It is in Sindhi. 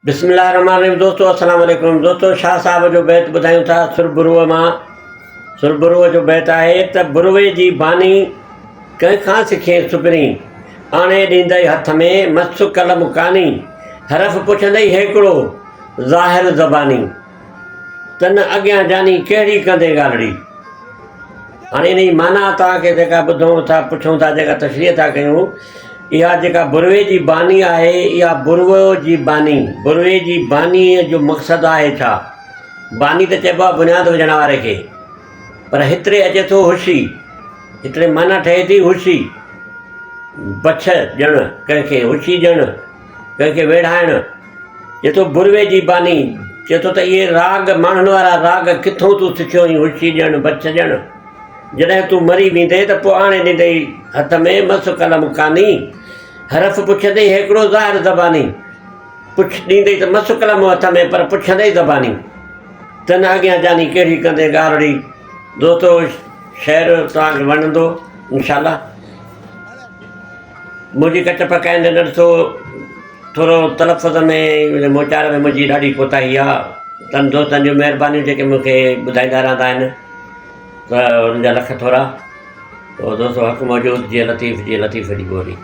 بسم الله الرحمن الرحيم دوستو السلام عليڪم دوستو شاهه صاحب جو بيت ٻڌايون ٿا سر بروء مان سر بروء جو بيت آهي ته بروي جي باني ڪنهن کان سکين سپرين آڻي ڏيندئي هٿ ۾ مس قلم ڪاني حرف پڇندئي هيڪڙو ظاهر زباني تن اڳيان جاني ڪهڙي ڪندين ڳالهڙي هاڻي ان جي معنيٰ توهان کي جيڪا ٻڌون ٿا پڇون ٿا جيڪا تشريح ٿا ڪيون اها جيڪا بروي جي باني آهي اها بروو جي باني بروي جي بانيء جو مقصد آهي ڇا؟ باني ته چئبو آهي بنياد وجهڻ واري کي پر هتڙي اچي ٿو هوشي هتڙي معنيٰ ٺهي ٿي هوشي بڇ ڏيڻ ڪنهن کي هوشي ڏيڻ ڪنهن کي ويڙهائڻ چئي ٿو بروي جي باني چئي ٿو ته اهي راڳ ماڻهن وارا راڳ ڪٿون تون سکيو آهين هوشي ڏيڻ بڇ ڏيڻ جڏهن تون مري ويندين ته پوء آڻي ڏيندئي هٿ ۾ مس قلم ڪاني، حرف پڇندئي هيڪڙو ظاهر زباني، پڇ ڏيندئي ته مس قلم هٿ ۾ پر پڇندئي زباني، تن اڳيان جاني ڪهڙي ڪندين ڳالهڙي. دوستو شعر توهان کي وڻندو انشاء الله. منهنجي ڪچ پڪائيندي نه ڏسو ٿورو تلفظ ۾ موچار ۾ منهنجي ڏاڍي ڪوتاهي آ تن دوستن جون مهربانيون جيڪي مون کي ٻڌائيندا رهندا آهن. ته انهن جا لک ٿورا. تو دوستو حق موجود جيئي لطيف جيئي لطيف جي ٻولي.